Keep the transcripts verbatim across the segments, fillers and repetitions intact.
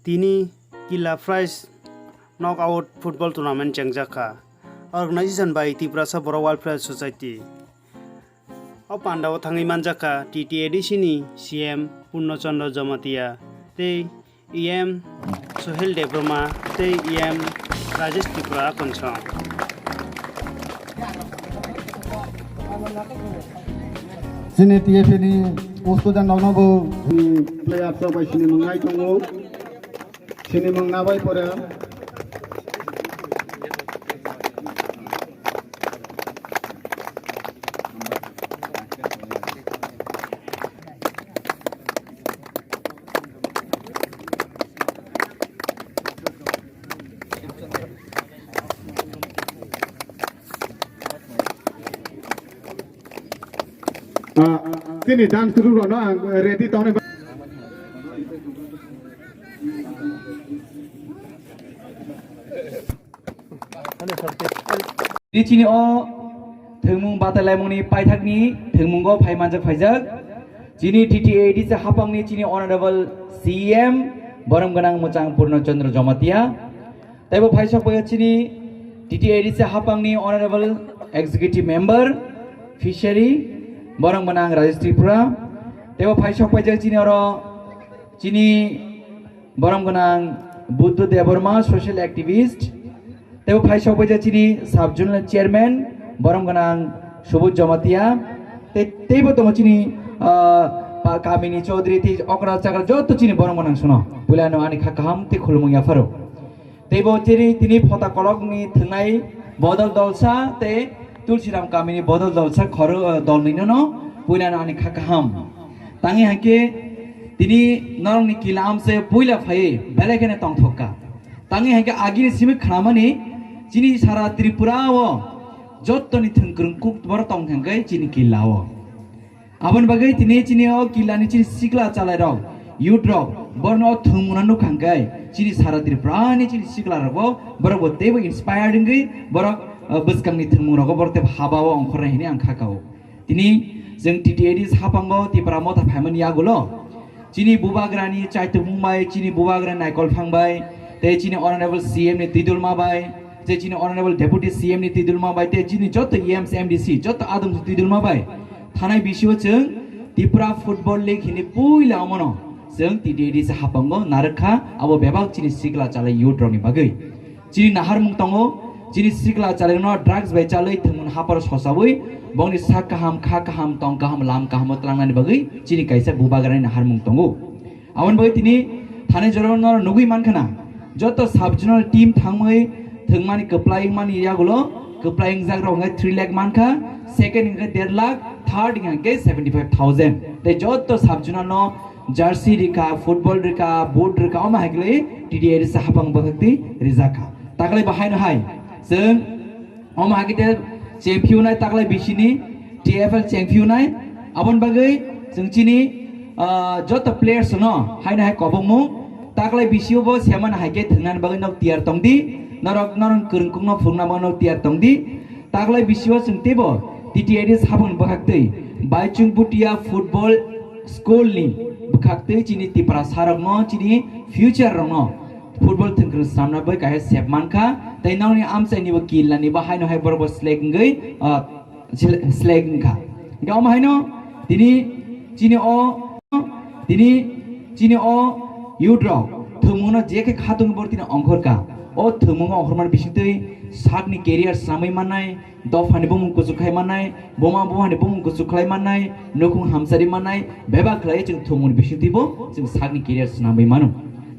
Tini Killa Prize Knockout Football Tournament chengjakha, organization by Tiprasa Borok Welfare Society. O pandao thangwi manjakha T T A D C ni C M Purno Chandra Jamatia tei E M Sohel Debbarma tei E M Rajesh Tripura Konsong. Chini T F A ni student rokno bo, hmm, player rok bai sini mwngnai tongo. Sini mungna bai pore. Ah, sini dance crew rokno ang ready tongnai. Tini chini o thwngmung batailaimungni paithakni thwngmungo phai manjak phaijak. Chini T T A D C haphangni chini Honorable C M borom gwnang Mwchang Purno Chandra Jamatia. Teibo phai sokphaio chini T T A D C haphangni Honorable Executive Member Fishery borom gwnang Rajesh Tripura. Teibo phai sokphaijak chini oro chini borom gwnang Buddha Debbarma, social activist. Teibo phai sokphaijak chini sub zonal chairman borom gwnang Subodh Jamatia. Tei, teibo tongo chini, ah, pa-, kamini chaudhary tei okra chakra joto chini borom gwnang sono. Puilano ani kha kaham tei khulumung yapharo. Teibo chini tini phota kolokni thwngnai Bodol Dolsa tei Tulsiram kamini Bodol Dolsa khoro, ah, dolnwino no puilano ani kha kaham. Tangwi hainkhe tini norokni kila amse puila phaiwi belai kheno tongthokka. Tangwi hainkhe agini simi khnamani chini sara Tripura o jottoni thwngkwrwng kuk borok tongthangkhe chini kila o. Aboni bagwi tini chini o killani chini sikla chalairok, youth rok, borno o thwngmungno nukha hwnkhe chini sara Tripurani chini siklarokbo borokbo teibo inspired wngwi borok, uh, bwskangni thwngmungrogo borok teibo habao ongkhornai hwnwi ang kha kao. Tini chwng T T A D C haphango Tipra Motha phaimani yagulo chini bubagrani chaitukmung bai, chini bubagrani naikol phang bai, tei chini Honorable C M ni twidulma bai, tei chini Honorable Deputy C M ni twidulma bai, tei chini joto E M C, M D C, joto adong twidulma bai thanai bisio chwng Tipra Football League hini puila omono chwng T T A D C haphango narwkha, abo bebak chini sikla chalai youth rokni bagwi. Chini naharmung tongo, chini sikla chalairokno drugs bai chalwi thwngmung haparo sosawi, bongni sak kaham, kha kaham, tong kaham, lam kahamo tlangnani bagwi chini kaisa bubagrani naharmung tongo. Aboni bagwi tini thani jorokno nugwi mankha na, joto sub zonal team thangwi thwngmani kwplai wngmani yagulo kwplai wngjakrok hwnkhe three lakh mankha, second hwnkhe der lakh, third hwnkhe seventy five thousand. Tei joto sub zonal no jersey rikha, football rikha, boot rikha, omo hai khlai T T A D C haphang bwkhak twi rijak kha. Taklai bo haino hai chwng omo hai khe champion nai taklai bisini T F L champion nai. Aboni bagwi chwng chini, ah, joto players no haino hai kobongmung taklai bisio bo semana hai khe thwngnani bagwi nok tiyar tongdi, norok norok kwrwngkukno phunukna bagwi nok tiyar tongdi. Taklai bisio chwng teibo T T A D C haphang bwkhak twi Baichung Bhutia Football School ni bwkhak twi chini Tiprasa rokno, chini future rokno football thwngkwrwng swnamna bai kaisa sep mankha, tei nokni amchaini bo killani bo haino hai borok bo select wngwi, ah, sele-, select wngkha. Hingkhe omo haino tini chini o, tini chini o youth rok thwngmungno je khe khatungwi borok tini ongkhorkha. O thwngmungo ongkhormani bisingtwi sakni career swnamwi mannai, dophani bumung kuchuk khai mannai, buma buphani bumung kuchuk khlai mannai, nukhung hamsari mannai, bebak khlai chwng thwngmungni bisingtwi bo chwng sakni career swnamwi mano.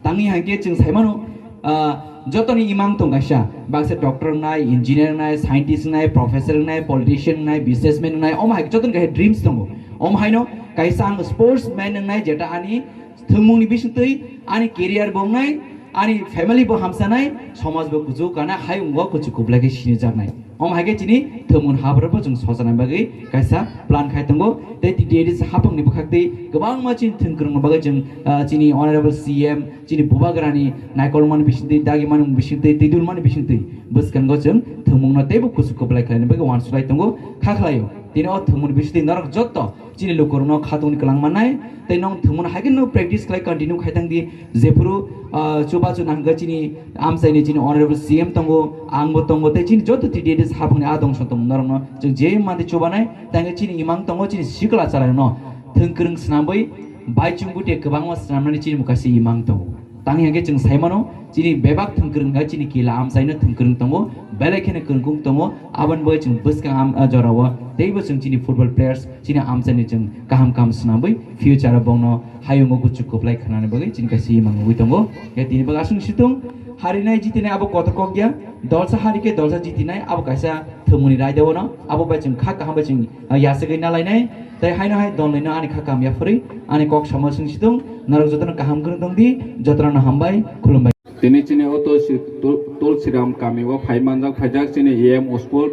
Tangwi hainkhe chwng sai mano, ah, jotoni imang tong kaisa, baksa doctor wngnai, engineer wngnai, scientist wngnai, professor wngnai, politician wngnai, businessman wngnai, omo hai jotoni kaisa dreams tongo. Omo haino kaisa ang sportsman wngnai, jeta ani thwngmungni bisingtwi ani career bo wngnai, ani family bo hamsanai, somaj bo kuchuk kana, hayung bo kuchuk kublai khe sinijaknai. Omo hai khe chini thwngmung haborok bo chwng sochana bagwi kaisa plan khai tongo. Tei T T A D C haphangni bwkhaktwi kwbangma chini thwngkwrwngni bagwi chwng, ah, chini Honorable C M, chini bubagrani naikolmani bisingtwi, dagimani bisingtwi, twidulmani bisingtwi bwskango chwng thwngmungno teibo kuchuk kublai khlaina bagwi uansuk lai tongo, kha khlaio. Tini o thwngmung bisingtwi norok jotto chini lukurokno khatungni kwlang mannai, tei nong thwngmung hai khe no practice khlai continue khai thang di, jephuru, ah, chubachu nangkha chini amchaini chini honorable C M tongo, angbo tongo, tei chini jotto T D A D saphangni a dongso tongo norokno chwng je mantwi chubanai, tei chini imang tongo chini sikla chwrairokno thwng kwrwng swnamwi bai chwngbo tei kwbangma swnamnani chini mukha se imang tongo. Tang hingke chwng sai mano, chini bebak thwng kwrwng hai chini kila amchaino thwng kwrwng tongo, belai kheno kwrwngkung tongo, aboni bagwi chwng bwskang am-, a jorao teibo chwng chini football players chini amchaini chwng kaham kaham swnamwi future o bongno hayungo kuchuk kwplai khnani bagwi chini kaisa imang nugwi tongo. Hingke tini bagwi aswk situng harinai jitinai abo kotor kok ya, dolsa hari khe dolsa jitinai abo kaisa thwngmungni raida ono, abo bai chwng kha kaham bai chwng, a, yasagwi nalainai, tei haino hai dolnwino ani kha kaham yaphurwi ani kok samo chwng situng, norok jotono kaham kwrwng tong di, jotono hambai, khulumbai. Tini chini o Tulsi-, Tul-, Tulsiram kami o phai manjak phaijak chini E M Sport,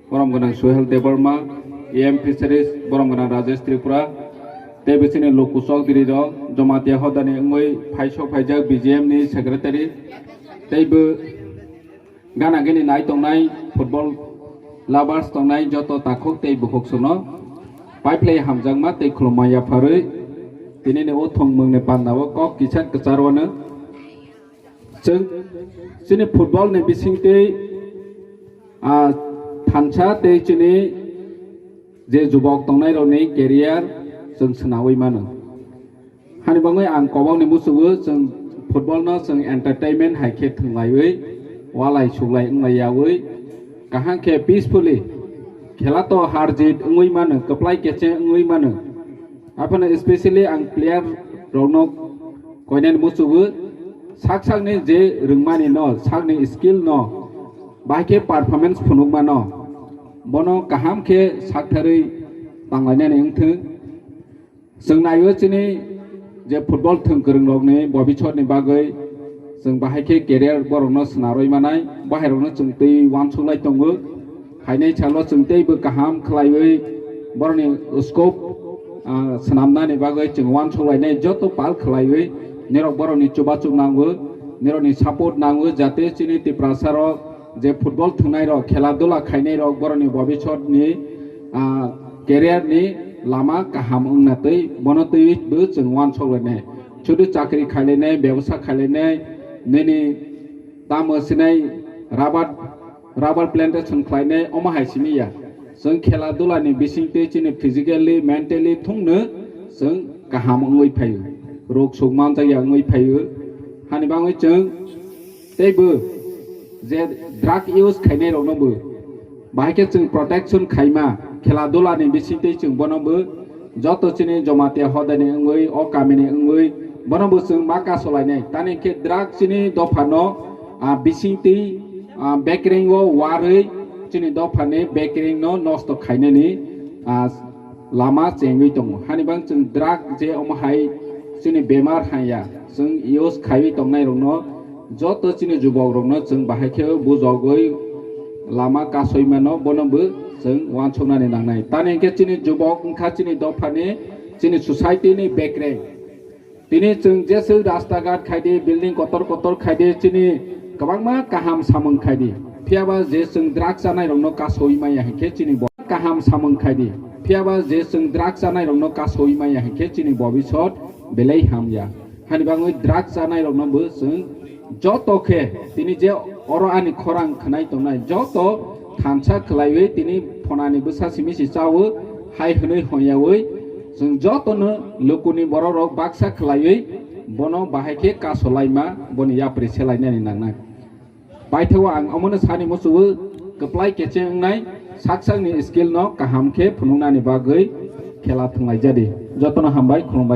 borom gwnang Suhel Debbarma, E M Fisheries, borom gwnang Rajesh Tripura, tei bo chini Luku Chowdhury rok, Jamatia hodani wngwi phai sok phaijak B J M ni secretary, tei bo gana gini nai tongnai football lovers tongnai joto takhuk tei bukhuk suno paiphlai hamjakma tei khulumma yapharwi tinini o thwngmungni pandao kok kisa kwchar wano. Chwng chini football ni bisingtwi, ah, thansa tei chini je jubok tongnairokni career chwng swnawi mano. Hani bagwi ang kobokni muchungo chwng football no chwng entertainment hai khe thwnglaiwi walai suglai wnglai yawi kaham khe peacefully khela to har jit wngwi mano, kwplai kecheng wngwi mano. Aphano specially ang player rokno koinani muchungo sak sakni je rwngmani no, sakni skill no, bahai khe performance phunukma no, bono kaham khe saktharwi tanglainani wngthwng. Chwng naio chini je football thwng kwrwng rokni bobisotni bagwi chwng bahai khe career borokno swnarwi manai, bahai rokno chwng twi uansuk lai tongo. Hainai salo chwng teibo kaham khlaiwi borokni scope, ah, swnamnani bagwi chwng uansuk lainai joto pal khlaiwi nirok borokni chubachu nango, nirokni support nango, jate chini Tiprasa rok je football thwngnai rok, khela dula khainai rok borokni bobisotni, ah, career ni lama kaham wngna twi bono twi bo chwng uansuk lainai. Sudu chakri khailainai, bebosa khailainai, nini tamo sinai rubber, rubber plantation khlainai omo hai simi ya. Chwng khela dula ni bisingtwi chini physically, mentally thungno chwng kaham wngwi phaio, rok suk manjakya wngwi phaio. Hani bagwi chwng teibo je drug use khainai rokno bo bahai khe chwng protection khaima, khela dula ni bisingtwi chwng bono bo joto chini Jamatia hodani wngwi, o kamini wngwi, bono bo chwng ma kasolainai. Tani khe drug chini dophano, ah, bisingtwi, ah, bekreng o warwi chini dophani bekreng no nosto khainani, ah, lama chengwi tongo. Hani bang chwng drug je omo hai chini bemar hanya chwng use khaiwi tongnai rokno joto chini jubok rokno chwng bahai khe bujogwi lama kasoi mano, bono bo chwng uansuknani nangnai. Tani hwnkhe chini jubok wngkha chini dophani, chini society ni bekreng. Tini chwng jeswk rasta ghat khaidi, building kotor kotor khaidi, chini kwbangma kaham samung khaidi. Phiyaba je chwng drug chanai rokno kasoi maya hinkhe chini bo kaham samung khaidi. Phiyaba je chwng drug chanai rokno kasoi maya hinkhe chini bobisot belai hamya. Hani bagwi drug chanai rokno bo chwng joto khe tini je oro ani khorang khwnai tongnai joto thansa khwlaiwi tini phonani bwsa simi si chawo hai hwnwi hwnyawi chwng jotono lukuni borok rok baksa khwlaiwi bono bahai khe kasolaima boni yapri selainani nangnai. Paithago ang omono sani muchungo kwplai kecheng wngnai sak sakni skill no kaham khe phunuknani bagwi khela thwnglaijadi. Jotono hambai, khulumbai.